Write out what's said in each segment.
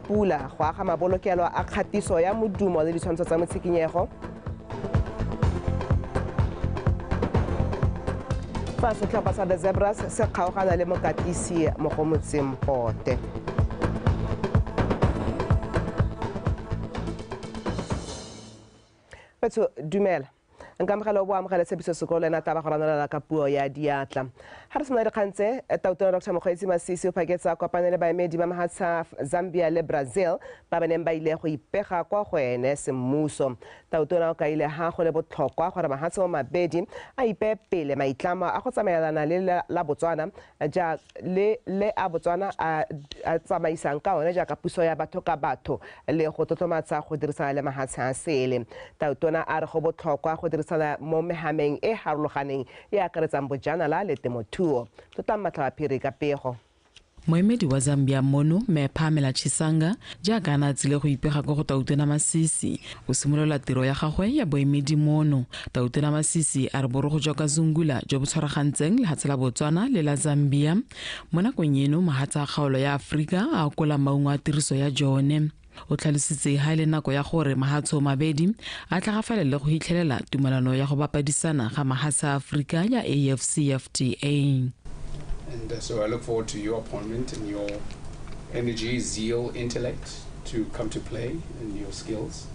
pula go aga mabolokelo a kgatiso ya modumo le ditshwantsho tsa motshikinyego. Fa setlhopha sa The Zebras se kgaogana le mokatisi Mogomotsi Mpote. Batho dumela. Nkamogelo o bo amogele tshepiso sekolo ena taba go ranolela ka puo ya diatla. Ga re simolola dikgang tse, Tautona Dr Mokgweetsi Masisi o phaketsa kopane le baemedi ba mahatsha Zambia le Brazil ba ba neng ba ile go ipega kwa go ene semmuso. Tautona o kaile ha go le botlhokwa gore mahatshe mo mabedi a ipeye pele maitlamo a go tsamaelana le la Botswana ja le le a Botswana a a tsamaisang ka one jaaka puso ya batho ka batho le go tlotlomatsa go dirisana le mahatshe a sele. Tautona a re go botlhokwa go dirisana mo mehameng e harologaneng e akaretsang bojanala le temothuo. Tlotlang Matlhabaphiri ka pego. Moemedi wa Zambia mono, Mme Pamela Chisanga, jaaka a ne a tsile go ipega ko go Tautona Masisi, o simolola tiro ya gagwe ya boemedi mono. Tautona Masisi a re borogo jwa Kazungula jo bo tshwaragantseng lehatshe la Botswana le la Zambia mo nakong eno mahatshe a kgaolo ya Aforika a akola maungo a tiriso ya jone. O tlhalositse ha e le nako ya gore mahatshe mabedi a tlhagafalele go hitlhelela tumelano ya go bapadisana ga mahatshe a Aforika ya AfCFTA. And so I look forward to your appointment and your energy, zeal, intellect to come to play and your skills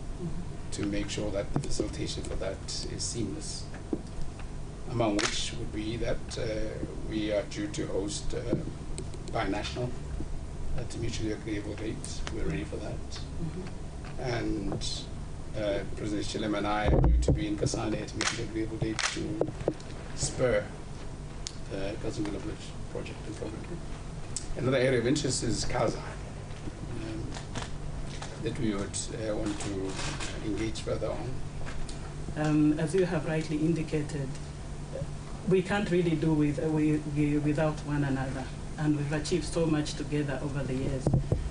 to make sure that the facilitation for that is seamless. Among which would be that we are due to host binational at mutually agreeable dates. We're ready for that. And President Hichilema and I are due to be in Kasane at mutually agreeable date to spur the Kazungula Bridge project and program. Another area of interest is KAZA, that we would want to engage further on. As you have rightly indicated, we can't really do without one another, and we've achieved so much together over the years.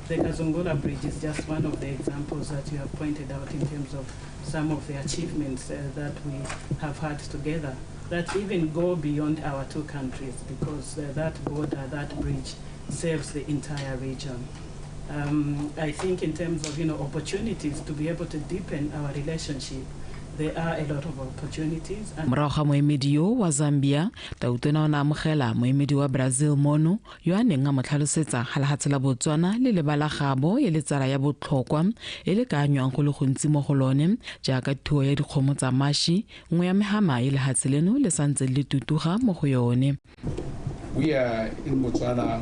The Kazungula Bridge is just one of the examples that you have pointed out in terms of some of the achievements that we have had together that even go beyond our two countries, because that border, that bridge serves the entire region. I think in terms of opportunities to be able to deepen our relationship, there are a lot of opportunities. And Morago ga moemedi yo wa Zambia, Tautona o ne amogela moemedi wa Brazil mono yo a neng a mo tlhalosetsa ga lehatshe la Botswana le leba la gabo e le tsala ya botlhokwa e le ka anywang go le gontsi mo go lone jaaka thuo ya dikgomo tsa mashi, nngwe ya mehama e lehatshe leno le santse le tutuga mo go yone. We are in Botswana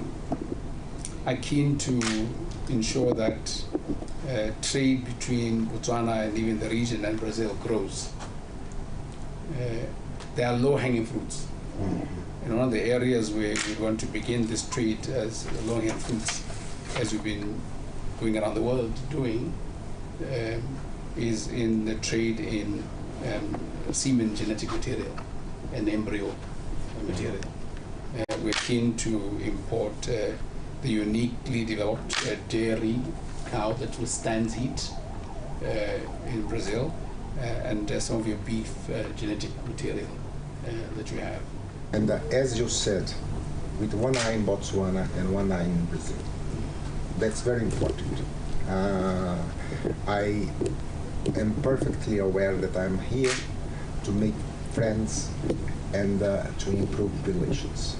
are keen to ensure that trade between Botswana and even the region and Brazil grows. There are low-hanging fruits. And one of the areas where we want to begin this trade as low-hanging fruits, as we've been going around the world doing, is in the trade in semen genetic material and embryo material. We're keen to import the uniquely developed dairy cow that withstands heat in Brazil, and some of your beef genetic material that you have. And as you said, with one eye in Botswana and one eye in Brazil. That's very important. I am perfectly aware that I'm here to make friends and to improve relations.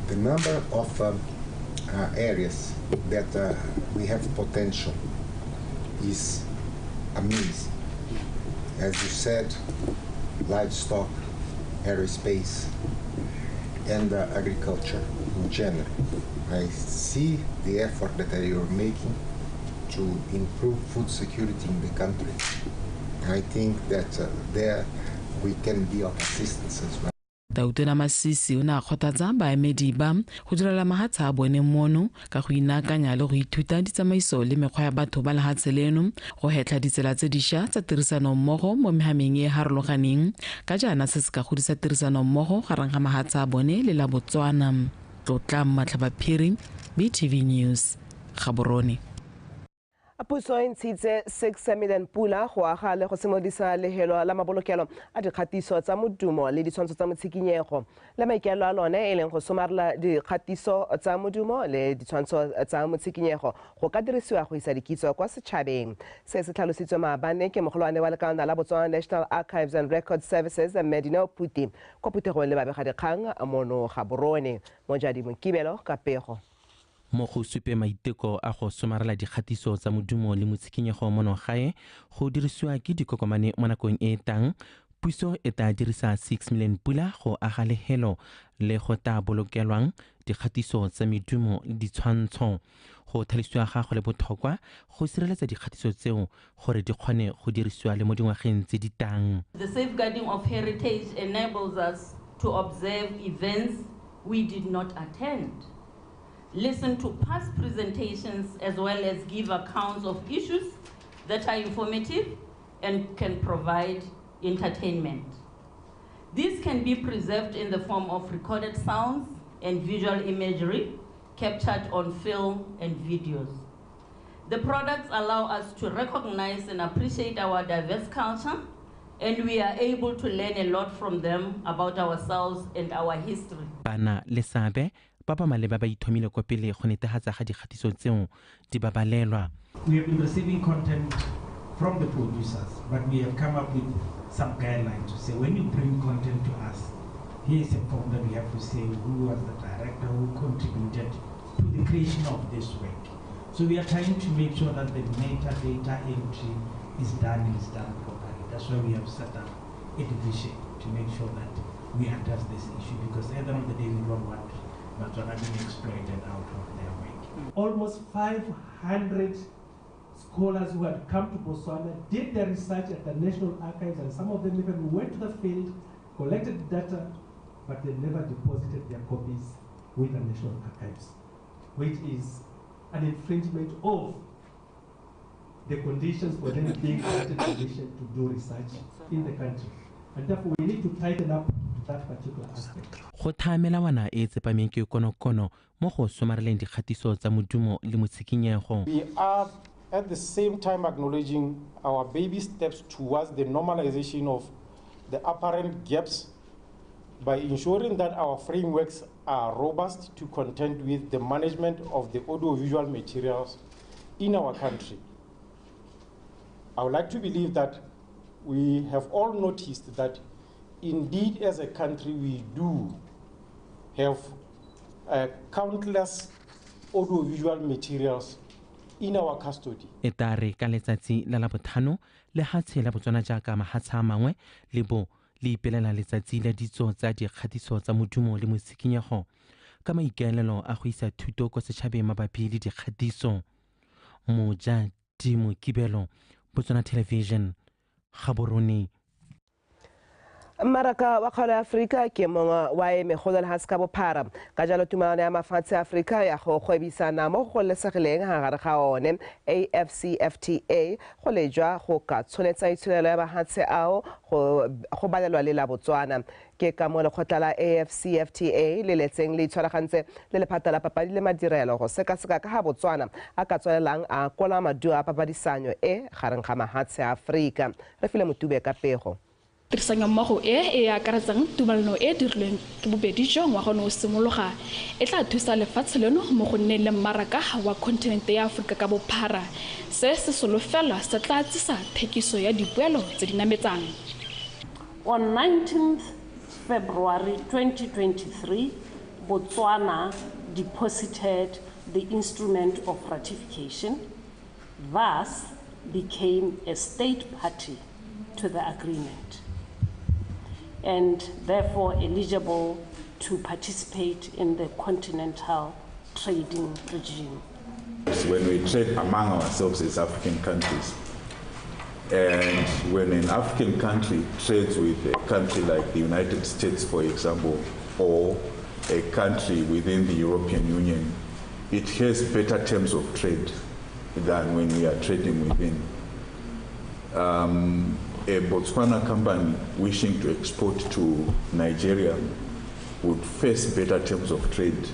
The number of areas that we have potential is amazing. As you said, livestock, aerospace, and agriculture in general. I see the effort that you're making to improve food security in the country. I think that there we can be of assistance as well. Tautona Masisi o ne a kgothatsa baemedi ba go direla mahatshe a bone mono ka go inaakanya le go ithuta ditsamaiso le mekgwa ya batho ba lehatshe leno go hetlha ditsela tse dišwa tsa tirisanommogo mo mehameng e e harologaneng ka jaana se se ka godisa tirisanommogo gareng ga mahatshe a bone le la Botswana. Tlotlang Matlhabaphiri, BTV News, Gaborone. Puso e ntshitse 6 million pula go aga le go simolodisa lehelo la mabolokelo a dikgatiso tsa modumo le ditshwantsho tsa motshikinyego le maikaelelo a lone e leng go somarela dikgatiso tsa modumo le ditshwantsho tsa motshikinyego go ka dirisiwa go isa dikitso kwa setšhabeng. Se se tlhalositswe maabane ke mogolwane wa lekalana la Botswana National Archives and Records Services Medina Phuti kwa phuthegong le babegadikgang mono Gaborone. Mojadi Mokibelo ka pego. Mo go supe maiteko a go somarela dikgatiso tsa modumo le motshikinyego mono gae go dirisiwa ke dikokomane mo nakong e e tang, puso e tla dirisa 6 million pula go aga lehelo le go tla bolokelwang dikgatiso tsa medumo le ditshwantsho. Go thalisiwa ga go le botlhokwa go sireletsa dikgatiso tseo gore di kgone go dirisiwa le mo dingwageng tse di tang. The safeguarding of heritage enables us to observe events we did not attend, listen to past presentations, as well as give accounts of issues that are informative and can provide entertainment. This can be preserved in the form of recorded sounds and visual imagery captured on film and videos. The products allow us to recognize and appreciate our diverse culture, and we are able to learn a lot from them about ourselves and our history. Bana le seabe ba ba maleba ba ithomile kwa pele go netefatsa ga dikgatiso tseo di babalelwa. We have been receiving content from the producers, but we have come up with some guidelines to say when you bring content to us, here is a form that we have to say who was the director, who contributed to the creation of this work. So we are trying to make sure that the metadata entry is done and is done properly. That's why we have set up a division to make sure that we address this issue, because at the end of the day we don't want Botswana being exploited out of their work. Almost 500 scholars who had come to Botswana did their research at the National Archives, and some of them even went to the field, collected data, but they never deposited their copies with the National Archives, which is an infringement of the conditions for them being granted permission to do research in the country. And therefore we need to tighten up that particular aspect. Go thaa melawana e tsepameng ke konokono mo go somareleng dikgatiso tsa modumo le motshikinyego. We are at the same time acknowledging our baby steps towards the normalization of the apparent gaps by ensuring that our frameworks are robust to contend with the management of the audiovisual materials in our country. I would like to believe that we have all noticed that indeed as a country we do have countless audiovisual materials in our custody. E tla re ka letsatsi la Labotlhano lehatshe la Botswana jaaka mahatshe a mangwe le bo le ipelela letsatsi la ditso tsa dikgatiso tsa modumo le motshikinyego ka maikaelelo a go isa thuto ko setšhabeng mabapi le dikgatiso. Moja Dimo Kibelo, Botswana Television, Gaborone. Mmaraka wa kgaolo ya Aforika ke mongwe wa e megolo lehatshe ka bophara, ka jalo tumelano ya mafatshe a Aforika ya go gwebisana mo go gololesegileng gare ga one AfCFTA go lejwa go ka tsholetsa itsholelo ya mahatshe ao go balelwa le la Botswana. Ke ka mo lekgotla la AfCFTA le letseng le itshwaragantse le lephata la papadi le madirelo go sekaseka ka ga Botswana a ka tswelelang a kola maduo a papadisanyo e gareng ga mahatshe a Aforika. Re file Motube ka pego. Tirisano e e akaretsang tumelano e dirilweng ke bobedi jo ngwaga ono o simologa e tla thusa lefatshe leno mo go nneng le mmaraka wa kontinente ya Aforika ka bophara. Se se solofelwa se tla tsisa thekiso ya dipoelo tse di nametsang. On 19th February 2023, Botswana deposited the instrument of ratification, thus became a state party to the agreement and therefore eligible to participate in the continental trading regime. When we trade among ourselves as African countries, and when an African country trades with a country like the United States, for example, or a country within the European Union, it has better terms of trade than when we are trading within. A Botswana company wishing to export to Nigeria would face better terms of trade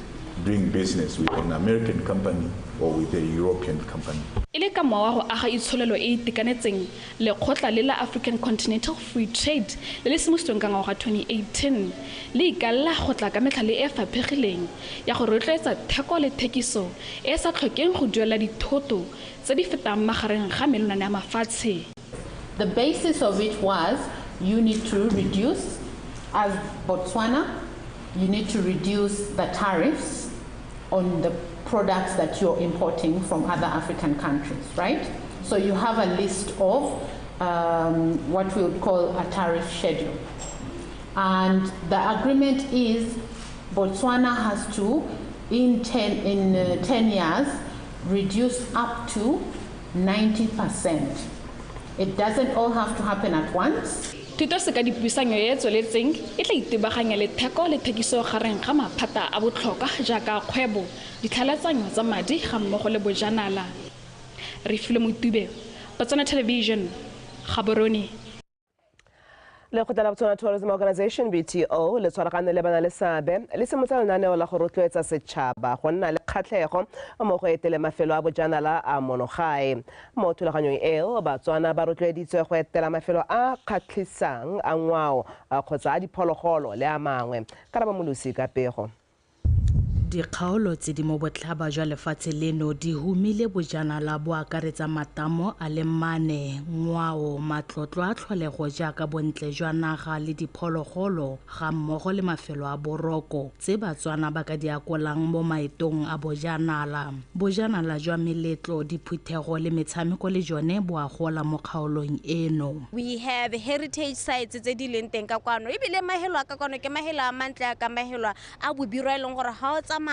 doing business with an American company or with a European company. E le ka mowa wa go aga itsholelo e e itekanetseng, lekgotla le la African Continental Free Trade le le simositsweng ka ngwaga 2018 le ikaelela go tla ka metlhale e e faphegileng ya go rotloetsa theko le thekiso e e sa tlhokeng go duela dithoto tse di fetang magareng ga melelwane ya mafatshe. The basis of it was you need to reduce, as Botswana, you need to reduce the tariffs on the products that you're importing from other African countries, right? So you have a list of what we would call a tariff schedule. And the agreement is Botswana has to, in 10 years, reduce up to 90%. It doesn't all have to happen at once. Thuto se ka dipuisanyo e e tsweletseng e tla itebaganya le theko le thekiso gareng ga maphata a botlhokwa jaaka kgwebo, ditlhaeletsanyo tsa madi ga mmogo le bojanala. Refilwe Motube, Botswana Television, Gaborone. Lekgotla la Botswana Tourism Organization BTO le tshwaragane le bana le seabe le simotsa lenaneo la go rotloetsa setšhaba go nna le kgatlhego mo go etele mafelo a bojanala a monogae. Mo thulaganyong eo, Batswana ba rotloeditswe go etela mafelo a kgatlhisang a ngwao kgotsa a diphologolo le a mangwe. Karabo Molosi ka pego. Dikgaolo tse di mo botlhaba jwa lefatshe leno di humile bojanala bo akaretsa matamo a le mane, ngwao, matlotlo a tlholego jaaka bontle jwa naga le diphologolo ga mmogo le mafelo a boroko tse Batswana ba ka di akolang mo maetong a bojanala. Bojanala jwa meletlo, diphuthego le metshameko le jone bo a gola mo kgaolong eno. We have heritage sites tse di leng teng ka kwano, ebile mahelo a ka kwano ke mahelo a mantle a ka mahelo a bobiro a e leng gore ga o tsamaya,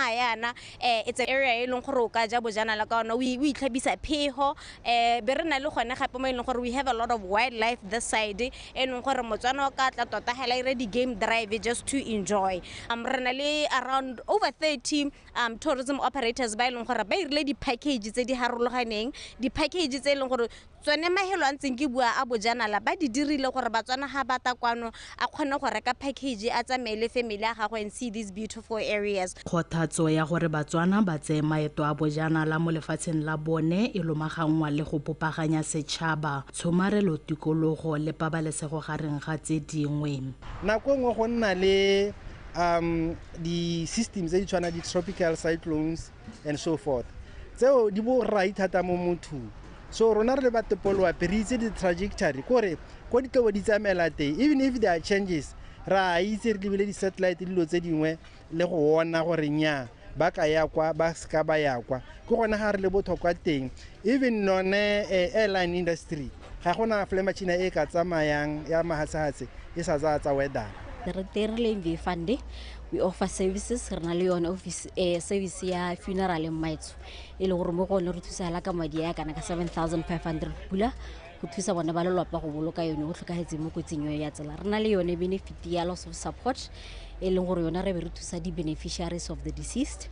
it's an area e leng gore o ka ja bojanala ka ona, o itlhabisa pheho, be re na le gone gape mo e leng gore we have a lot of wildlife this side e leng gore Motswana o ka tla tota hela ire di-game drive just to enjoy. Re na le around over 30 tourism operators ba e leng gore ba irile di-package tse di harologaneng, di-package tse e leng gore tsone mahelo a ntseng ke bua a bojanala ba di dirile gore Batswana ga ba ta kwano a kgone go reka package a tsamaye le family ya gagwe and see these beautiful areas. Kgothatso ya gore Batswana ba tseye maeto a bojanala mo lefatsheng la bone e lomaganngwa le go popaganya setšhaba, tshomarelo tikologo le pabalesego gareng ga tse dingwe. Nako nngwe go nna le di-systems tse di tshwana di-tropical cyclones and so forth, tseo di borai thata mo mothong. So rona re le ba tepoloape re itse di-trajectory kore ko di tlo bo di tsamaela teng, even if there are changes ra itse re lebile di-satellite dilo tse dingwe le go bona gore nnyaa ba ka ya kwa ba seka ba ya kwa. Ke gona ga re le botlhokwa teng. Even none airline industry ga gona fly machine e ka tsamayang ya mahatshahatshe e sa tsaya tsa weather. Re le MV Fund, we offer services, re na le yone office service ya funeral and maetso e le gore mo go one re thusa hela ka madi a kana ka 7500 pula go thusa bona ba lelapa go boloka yone go tlhokagetseng mo kotsing eo ya tsela. Re na le yone benefit ya loss of support e leng gore yona re be re thusa di-beneficiaries of the deceased.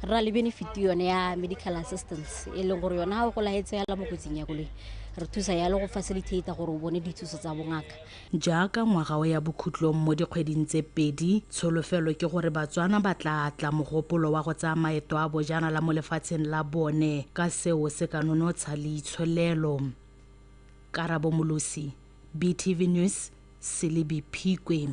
Re na le benefit yone ya medical assistance e leng gore yona ga o golagetse yala mo kotsing ya koloi re thusa yalo go facilitate gore o bone dithuso tsa bongaka. Jaaka ngwaga o ya bokhutlong mo dikgweding tse pedi, tsholofelo ke gore Batswana ba tla atla mogopolo wa go tsaya maeto a bojanala mo lefatsheng la bone ka seo se ka nonotsha le itsholelo. Karabo Molosi, BTV News, Selebi Phikwe.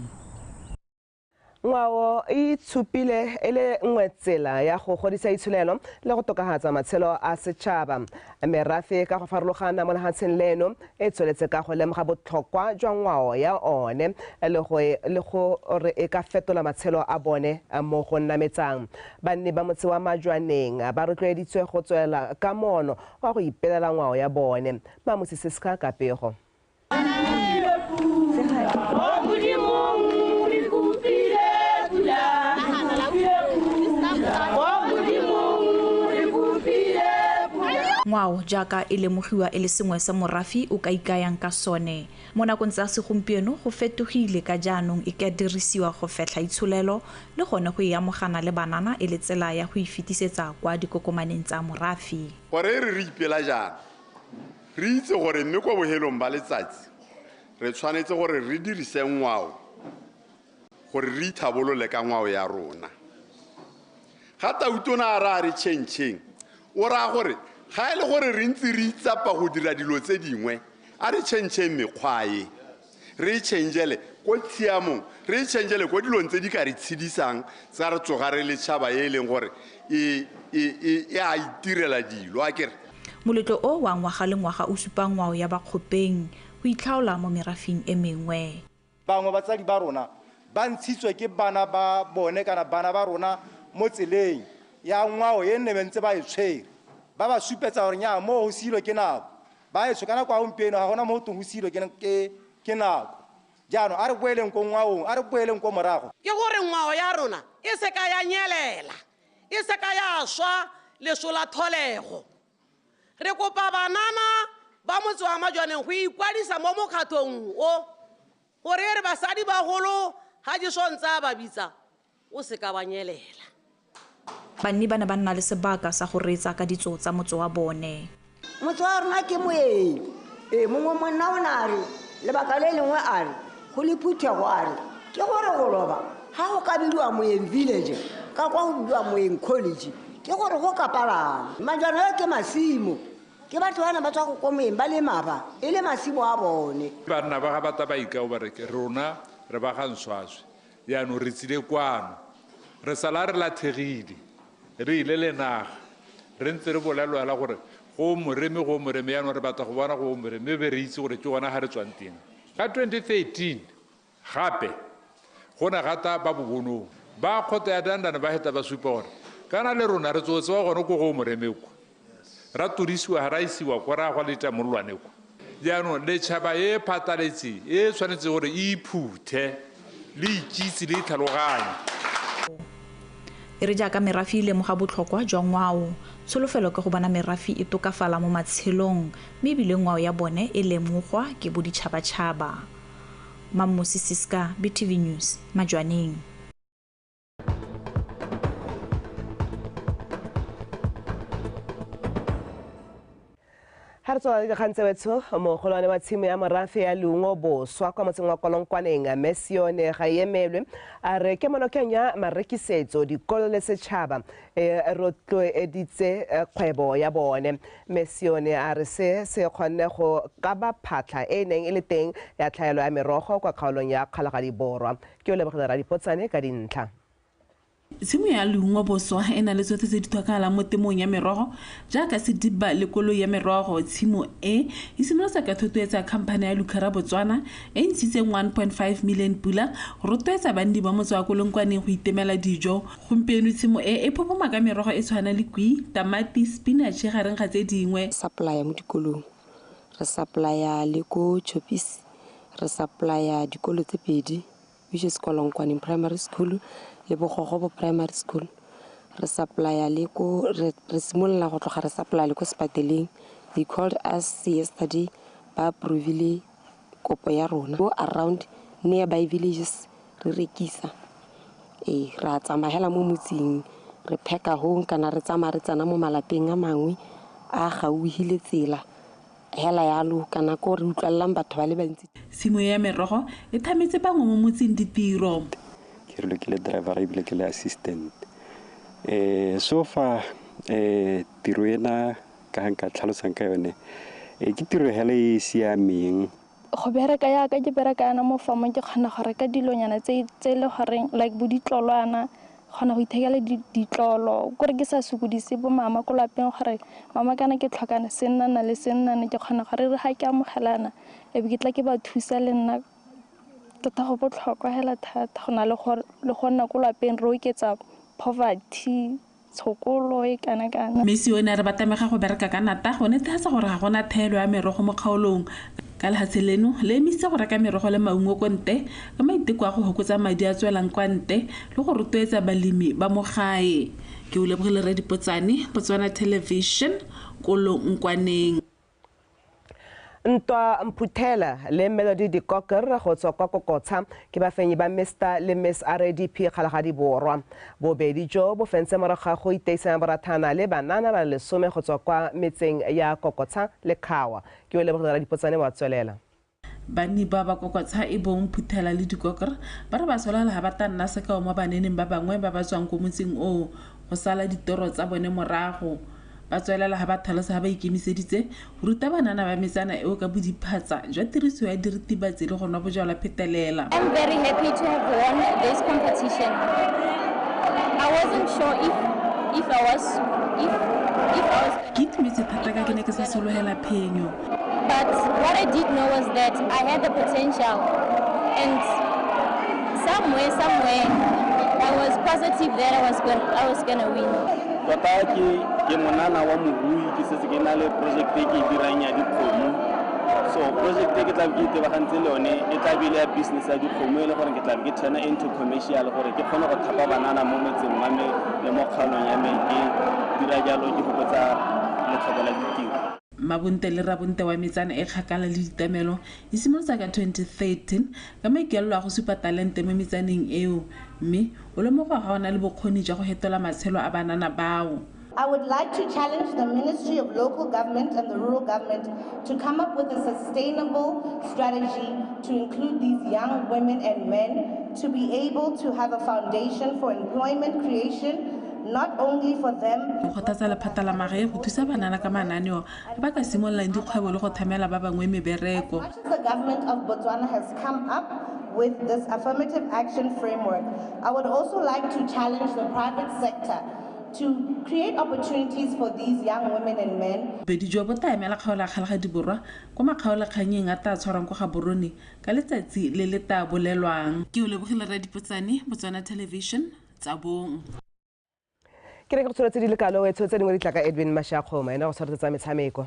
Ngwao e itshupile e le nngwe tsela ya go godisa itsholelo le go tokafatsa matshelo a setšhaba. Merafe ka go farologana mo lefatsheng leno e tsweletse ka go lemoga botlhokwa jwa ngwao ya one le gore e ka fetola matshelo a bone mo go nametsang. Banni ba motse wa Majwaneng ba rotloeditswe go tswela ka mono wa go ipelela ngwao ya bone. Mamusi Siska ka pego. Ngwao jaaka e lemogiwa e le sengwe sa morafe o ka ikayang ka sone. Mo nakong tsa segompieno go fetogile ka jaanong e ka dirisiwa go fetlha itsholelo le gone go e amogana le banana e le tsela ya go e fetisetsa kwa dikokomaneng tsa morafe. Gore re ipela jaana, re itse gore mme kwa bohelong ba letsatsi re tshwanetse gore re dirise ngwao gore re ithabolole ka ngwao ya rona. Ga Tautona a re a re tšhentšheng, O raya gore ga e le gore re ntse re itsapa go dira dilo tse dingwe, a re change-eng mekgwa e, re change-ele ko tshiamong, re change-ele ko dilong tse di ka re tshedisang, tsa re tsoga re le tšhaba e leng gore e a itirela dilo, a kere. Moletlo o wa ngwaga le ngwaga o supa ngwao ya Bakgopeng go itlhaola mo merafing e mengwe. Bangwe batsadi ba rona ba ntshitswe ke bana ba bone kana bana ba rona mo tseleng ya ngwao e nne ntse ba e tshwere, ba ba supetsa gore nya mo go silwe ke nako, ba e ka nako ya gompieno ga gona mo go teng go silwe ke nako. Jaanong a re boeleng ko ngwaong, a re boeleng ko morago. Ke gore ngwao ya rona e se ka ya nyelela, e se ka ya swa leso la tlholego. Re kopa banana ba motse wa Majwaneng go ikwadisa mo mokgatlhong o, gore e re basadi bagolo ga Jesu ntse a ba bitsa, o se ka ba nyelela. Banni ba ne ba nna le sebaka sa go reetsa ka ditso tsa motse wa bone. Motse wa rona ke moeng, mongwe monna o ne a re lebaka le lengwe a re go le phuthego a re ke gore go loba ga go ka bidiwa Moeng Village ka kwa go bidiwa Moeng College, ke gore go ka palama. Majwana ke masimo, ke batho bana ba tswa go ko moeng ba le maba e le masimo a bone. Banna ba ga ba ba ikao ba re rona re ba ga Nswazwe, jaanong re tsile kwano, re sala re lathegile, re ile le naga, re ntse re bolelwa gore go moreme go moreme, jaanong re batla go bona go moreme, be re itse gore ke gona ga re tswang teng. Ka 2013 gape go ne gata ba Bobonong ba kgotsa ya Dandane ba heta ba supa gore kana le rona re tsotse wa gone ko go moreme kwa, ra turisiwa ga ra isiwa kwa ra gwa leta mollwane kwa. Jaanong letšhaba e phataletse e tshwanetse gore e iphuthe le ikitse le itlhaloganye. E re jaaka merafe e lemoga botlhokwa jwa ngwao, tsholofelo ke go bona merafe e tokafala mo matshelong, mme ebile ngwao ya bone e lemogwa ke boditšhabatšhaba. Mammosi Siska, BTV News, Majwaneng. Ha re tswa le dikgang tse wetsho, mogolwane wa tshimo ya morafe ya Leungo Boswa kwa motseng wa Kolonkwaneng, Mesione ga emelwe, a re ke monokeng ya marekisetso dikolo le setšhaba e rotloeditse kgwebo ya bone. Mesione a re se se kgonne go kaba phatlha e neng e le teng ya tlhaelo ya merogo kwa kgaolong ya Kgalagadi Borwa. Ke o lebogile Radipotsane ka dintlha. Tshimo ya Leungo Boswa e na le tsotlhe tse di tlhokagalang mo temong ya merogo jaaka sediba le koloi ya merogo. Tshimo e e simolotse ka thotloetsa khamphane ya Lucara Botswana e ntshitseng 1.5 million pula go rotloetsa banni ba motse wa Kolonkwaneng go itemela dijo. Gompieno tshimo e e phophoma ka merogo e tshwana le kwii, tamati, spinach gareng ga tse dingwe. Supplya mo dikolong, re supplya le ko Choppies, re supplya dikolo tse pedi, which is Kolonkwaneng Primary School le Bogogobo Primary School. Re supplya le ko re simolola go tloga re supply le ko sepateleng. They called us yesterday, ba approvile kopo ya rona. Go around nearby villages re rekisa. Ra tsamaya hela mo motseng, re pheka hong kana re tsamaya re tsena mo malapeng a mangwe a gauhile tsela hela yalo kana ko re utlwellang batho ba le bantsi. Tshimo ya merogo e thametse bangwe mo motseng ditiro. Ke rile ke le driver ebile ke le assistant. So far tiro ena ka nka tlhalosang ka yone, ke tiro hela e siameng. Go bereka yaka ke bereka yana mo farmong, ke kgona go reka dilonyana tse e le goreng like bo ditlolwana, kgona go ithekela ditlolo, kore ke sa sokodise bo mama ko lapeng gore mama kana ke tlhokana sennana le sennana, ke kgona gore re ga ke amogelana e be ke tla ke ba thusa le nna. Tota go botlhokwa hela thata go na le go nna ko lapeng re oketsa poverty, tshokolo e kana-kana. Mesione a re ba tlamega go bereka ka nata go netefatsa gore ga gona thaelo ya merogo mo kgaolong. Ka lefatshe leno le emisitse go reka merogo le maungo ko ntle ka maiteko a go hokotsa madi a tswelang kwa ntle le go rotloetsa balemi ba mo gae. Ke o lebogile Radipotsane, Botswana Television, Kolonkwaneng. Ntwa Mphuthela le Melody Dikoker go tswa kwa Kokotsha ke bafenyi ba Mr le Miss RDP Kgalagadi Borwa. Bobedi jo bo fentse morago ga go iteisana borathana le banana ba le 10 go tswa kwa metseng ya Kokotsha le Khawa. Ke o lebogile Radipotsane wa tswelela. Banni ba ba Kokotsha e bong Phuthela le Dikoker ba re ba solela ga ba tla nna sekao mo baneneng ba bangwe ba ba tswang ko motseng oo go sala ditoro tsa bone morago. Ba tswelela ga ba tlhalosa ga ba ikemiseditse go ruta banana ba metsana eo ka bodiphatsa jwa tiriso ya diritibatsi le go nwa bojalwa phetelela. I'm very happy to have won this competition. I wasn't sure if I was if I was Ke itumetse thata ka ke ne ke sa sologela phenyo. But what I did know was that I had the potential, and somewhere I was positive that I was gonna win. Tota ke monana wa morui, ke setse ke na le project e ke e dirang ya dikgomo. So project e ke tla be ke itebagantse le yone e tla be e le ya business ya dikgomo, e le gore ke tla be ke turna into commercial gore ke kgone go thapa banana mo motseng wa me le mo kgaolong ya me. Ke dira jalo ke fokotsa letlhoko la ditiro. Mabonte le rabonte wa metsana e kgakala le ditamelo e simolotsa ka 2013 ka maikaelelo a go supa talente mo metsaneng eo, mme o lemoga ga o na le bokgoni jwa go fetola matshelo a banana bao. I would like to challenge the Ministry of Local Government and the Rural Government to come up with a sustainable strategy to include these young women and men to be able to have a foundation for employment creation, not only for them. Go kgothatsa lephata la magae go thusa banana ka mananeo a ba ka simololang dikgwebo le go thamela ba bangwe mebereko. Much as the government of Botswana has come up with this affirmative action framework, I would also like to challenge the private sector to create opportunities for these young women and men. Bobedi jo bo tla emela kgaolo ya Kgalagadi Borwa kwa makgaolakgannyeng a tla tshwarwang kwa Gaborone ka letsatsi le le tla bolelwang. Ke o lebogile Radipotsane, Botswana Television, Tsabong. Ke re ke go tsholetse di le kalo e tshotse dingwe di tla ka Edwin Mashakgoma, ena go tshwaretsa metshameko.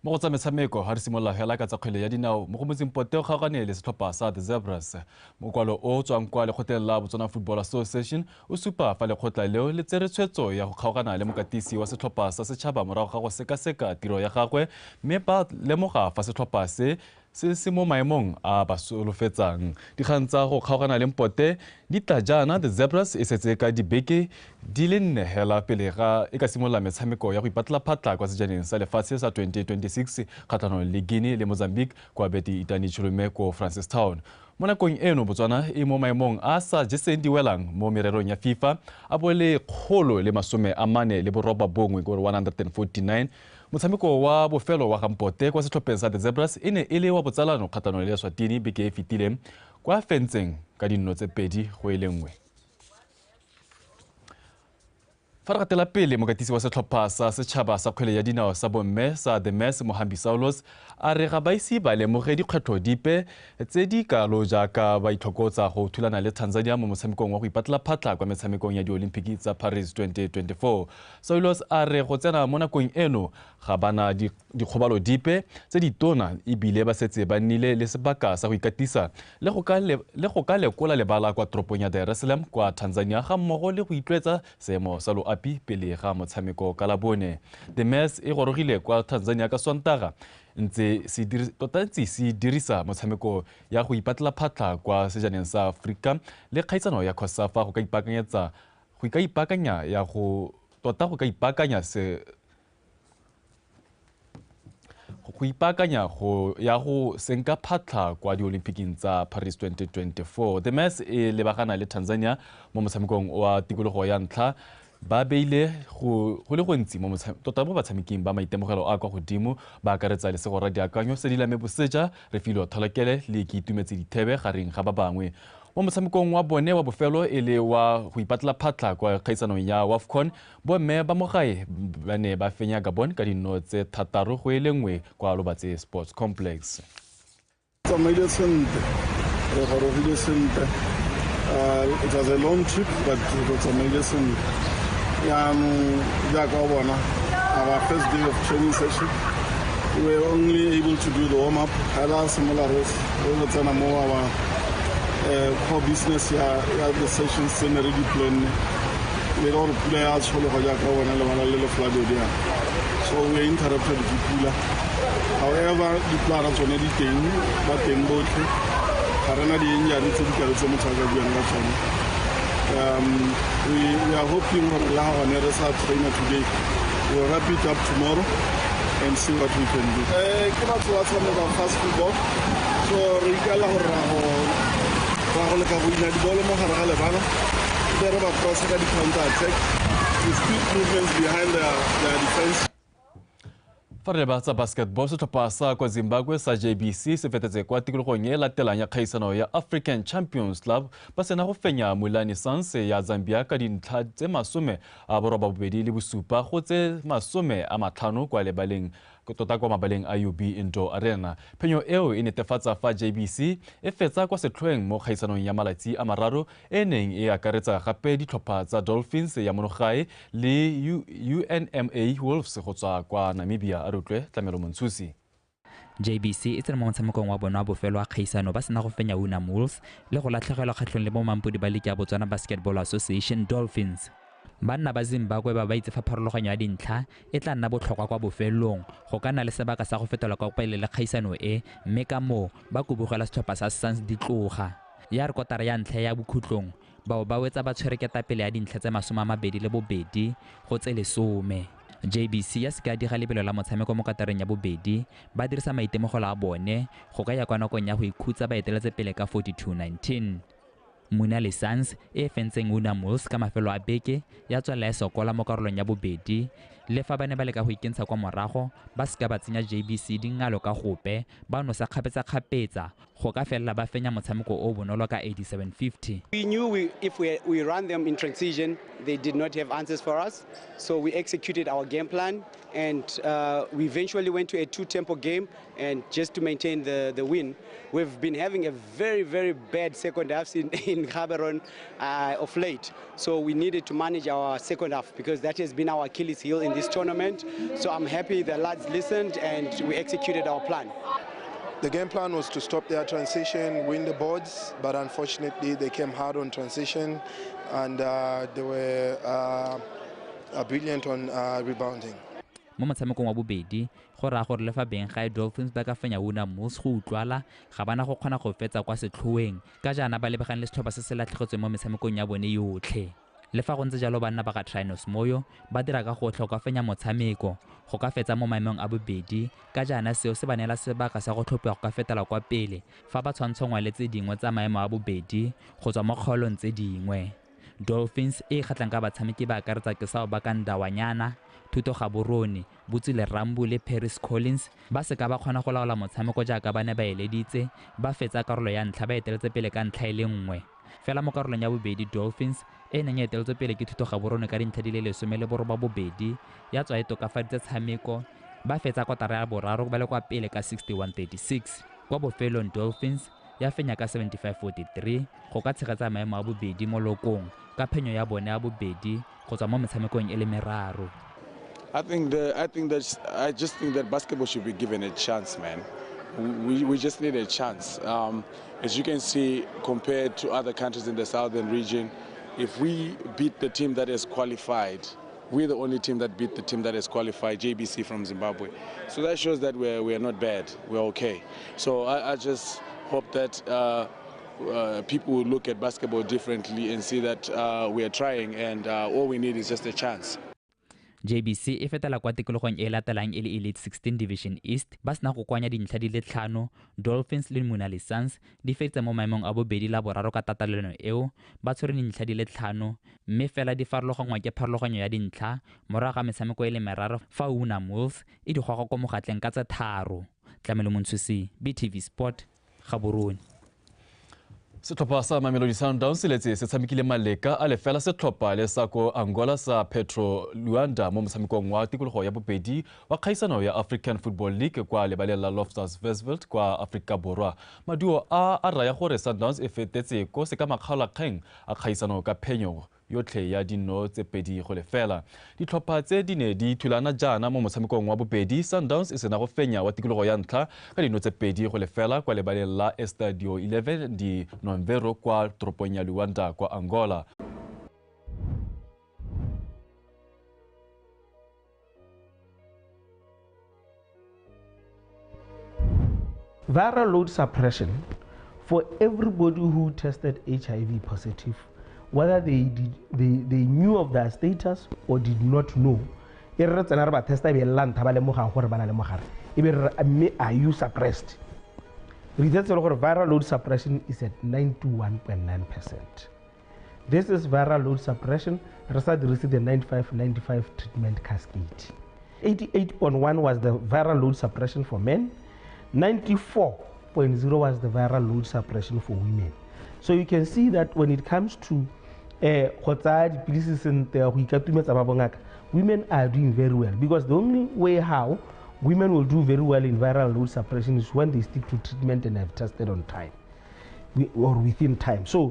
Mo go tsa metshameko, ga re simolola fela ka tsa kgwele ya dinao, mo go motseng pote o kgaogane le setlhopha sa The Zebras. Mokwalo o tswang kwa lekgotleng la Botswana Football Association o supa fa lekgotla leo le tsere tshwetso ya go kgaogana le mokatisi wa setlhopha sa setšhaba morago ga go sekaseka tiro ya gagwe, mme ba lemoga fa setlhopha se se se mo maemong a ba solofetsang. Dikgang tsa go kgaogana le Mpote di tla jaana The Zebras e setse ka dibeke di le 4 hela pele ga e ka simolola metshameko ya go ipatlela phatla kwa sejaneng sa lefatshe sa 2026 kgatlhanong le Guinea le Mozambique kwa Betty Itani Chilume ko Francistown. Mo nakong eno, Botswana e mo maemong a sa jeseng diwelang mo mererong ya FIFA a bo 149, kore 149. Motshameko wa bofelo wa gampote kwa setlhopheng sa The Zebras e ne e le wa botsalano kgatlhanong le Eswatini beke e fetileng, kwa fentseng ka dinno tse 2-1. Fa re gatela pele, mokatisi wa setlhopha sa setšhaba sa kgwele ya dinao sa bomme sa The Mess, Mohambi Saulos, a re ga ba ise ba lemoge dikgwetlho dipe tse di kalo jaaka ba itlhokotsa go thulana le Tanzania mo motshamekong wa go ipatlela phatla kwa metshamekong ya Diolimpiki tsa Paris 2024. Saulos a re go tsena mo nakong eno ga bana dikgobalo dipe tse di tona, ebile ba setse ba nnile le sebaka sa go ikatisa le go ka lekola lebala kwa toropong ya Dar es Salaam kwa Tanzania, ga mmogo le go itlwaetsa seemo sa loapi pele ga motshameko ka Labone. The Mess e gorogile kwa Tanzania ka Sontaga, ntse se tota ntse se dirisa motshameko ya go ipatlela phatla kwa sejaneng sa Aforika le kgaisano ya COSAFA go ka ipaakanyetsa go ka ipaakanya ya go tota go ka ipaakanya se go ipaakanya go ya go senka phatlha kwa Diolimpiking tsa Paris 2024. The Mess e lebagana le Tanzania mo motshamekong wa tikologo ya ntlha. Ba beile go le gontsi mo tota mo batshameking ba maitemogelo a kwa godimo, ba akaretsa Lesego Radiakanyo, Sedilame Boseja, Refilwe Tholakele le Ke Itumetse Dithebe gareng ga ba bangwe. Mo motshamekong wa bone wa bofelo e le wa go ipatlela phatla kwa kgaisanong ya WAFCON, bomme ba mo gae ba ne ba fenya Gabon ka dinno tse 6-1 kwa Lobatse Sports Complex. Tsamaile sentle, re gorogile sentle. It was a long trip, but re tsamaile sentle. Jaanong jaaka o bona, our first day of training session, we were only able to do the warm up. Ga la simolola re tsena mo our core business ya the sessions tse ne re di planne, le ka gore pula ya tshologa jaaka o bona lebala le le flooded yana, so we were interrupted ke pula. However, dipolara tsone di teng, ba teng botlhe, ga rena di-injury tse di kalo tse motho a ka buang ka tsone. We are hoping gore le ga gone re sa trainer today, we'll wrap it up tomorrow and see what we can do. Ke batho ba tshameka fast football, so re ikaela gore ra go Ba go leka go ina dibolo mo gare ga lebala, be re ba cross ka di-counter attack, the speed movements behind their defense. Fa re leba tsa basketball, setlhopha sa kwa Zimbabwe sa JBC se fetetse kwa tikologong e latelang ya kgaisano ya African Champions Club ba sena go fenya Mulani Suns ya Zambia ka dintlha tse 87 go tse 50 kwa lebaleng tota kwa mabaleng a UB Indoor Arena. Phenyo eo e netefatsa fa JBC e fetsa kwa setlhoeng mo kgaisanong ya malatsi a mararo e neng e akaretsa gape ditlhopha tsa Dolphins ya monogae le UNMA Wolves go tswa kwa Namibia. A re utlwe Tlamelo Montshusi. JBC e tsene mo motshamekong wa bona wa bofelo wa kgaisano ba sena go fenya Unam Wolves le go latlhegelwa kgatlhong le bomampodi ba liki ya Botswana Basketball Association Dolphins. Banna ba Zimbabwe ba itse fa pharologanyo ya dintlha e tla nna botlhokwa kwa bofelong go ka nna le sebaka sa go fetola kwa pele le kgaisano e, mme ka moo ba kubugela setlhopha sa Suns di tloga. Ya re kotara ya ntlha ya bokhutlong bao ba wetsa ba tshwere ketapele ya dintlha tse 22 go tse 10. JBC ya seka diga lebelo la motshameko mo katareng ya bobedi ba dirisa maitemogelo a bone go ka ya kwa nakong ya go ikhutsa ba eteletse pele ka 42-19. Munali Suns e fentseng Unam Wolves ka mafelo a beke ya tswela e sokola mo karolong ya bobedi le fa ba ne ba leka go ikentsha kwa morago ba seka ba tsenya JBC dingalo ka gope ba nosa kgapetsa-kgapetsa go ka felela ba fenya motshameko o bonolo ka 87-50. We knew if we ran them in transition, they did not have answers for us, so we executed our game plan and we eventually went to a two-tempo game, and just to maintain the win. We've been having a very, very bad second half in Gaborone of late, so we needed to manage our second half because that has been our Achilles heel in this tournament. So I'm happy the lads listened and we executed our plan. The game plan was to stop their transition, win the boards, but unfortunately they came hard on transition and they were brilliant on rebounding. Mo motshamekong wa bobedi go raya gore le fa beng gae Dolphins ba ka fenya Unam Wolves go utlwala ga bana go kgona go fetsa kwa setlhoeng ka jaana ba lebagane le setlhopha se se latlhegetsweng mo metshamekong ya bone yotlhe. Le fa go ntse jalo banna ba ga Trinos Moyo ba dira ka gotlhe go ka fenya motshameko go ka fetsa mo maemong a bobedi ka jaana seo se ba neela sebaka sa go tlhophiwa go ka fetela kwa pele fa ba tshwantshangwa le tse dingwe tsa maemo a bobedi go tswa mo kgaolong tse dingwe. Dolphins e kgatlang ka batshameki ba akaretsa Kesao ba ka Ndawanyana, Thuto Gaborone, Botsile Rambu le Paris Collins ba seka ba kgona go laola motshameko jaaka ba ne ba eleditse ba fetsa karolo ya ntlha ba eteletse pele ka ntlha e le nngwe. Fela mo karolong ya bobedi Dolphins e neng e eteletswe pele ke Thuto Gaborone ka dintlha di le 18 ya tswa e tokafaditse tshameko ba fetsa kotara ya boraro ba le kwa pele ka 61-36. Kwa bofelong Dolphins ya fenya ka 75-43 go ka tshegetsa maemo a bobedi mo lokong ka phenyo ya bone ya bobedi go tswa mo metshamekong e le meraro. I just think that basketball should be given a chance, man. We just need a chance. As you can see, compared to other countries in the southern region, if we beat the team that is qualified, we're the only team that beat the team that is qualified, JBC from Zimbabwe. So that shows that we are not bad, we're okay. So I just hope that people will look at basketball differently and see that we are trying, and all we need is just a chance. JBC e fetela kwa tikologong e latelang e le Elite 16 Division East ba sena go kwanya dintlha di le 5. Dolphins le Munali Suns di fetsa mo maemong a bobedi la boraro ka tatelano eo ba tshwere dintlha di le 5 mme fela di farologangwa ke pharologanyo ya dintlha morago ga metshameko e le meraro fa Unam Wolves e di goga kwa mogatleng ka tse 3. Tlamelo Montshusi, BTV Sport, Gaborone. Setlhopha sa Mamelodi Sundowns se letse se tshamekile maleka a lefela setlhopha le sa ko Angola sa Petro Luanda mo motshamekong wa tikologo ya bobedi wa kgaisano ya African Football League kwa lebaleng la Loftus Versfeld kwa Afrika Borwa. Maduo a raya gore Sundowns e fetetse ko se ka makgaolakgang a kgaisano ka phenyo yotlhe ya dino tse 2-0. Ditlhopha tse di ne di thulana jaana mo motshamekong wa bobedi, Sundowns e sena go fenya wa tikologo ya ntlha ka dino tse 2-0 kwa lebaleng la Estadio 11 di Novembro kwa toropong ya Luanda kwa Angola. Viral load suppression for everybody who tested HIV positive, whether they knew of their status or did not know. Are you suppressed? Re itsetse le gore viral load suppression is at 91.9%. This is viral load suppression re sa dirise the 95-95 treatment cascade. 88.1 was the viral load suppression for men, 94.0 was the viral load suppression for women. So you can see that when it comes to go tsaya dipilisi sentle, go ikatumetsa ba bongaka, women are doing very well, because the only way how women will do very well in viral load suppression is when they stick to treatment and have tested on time or within time. So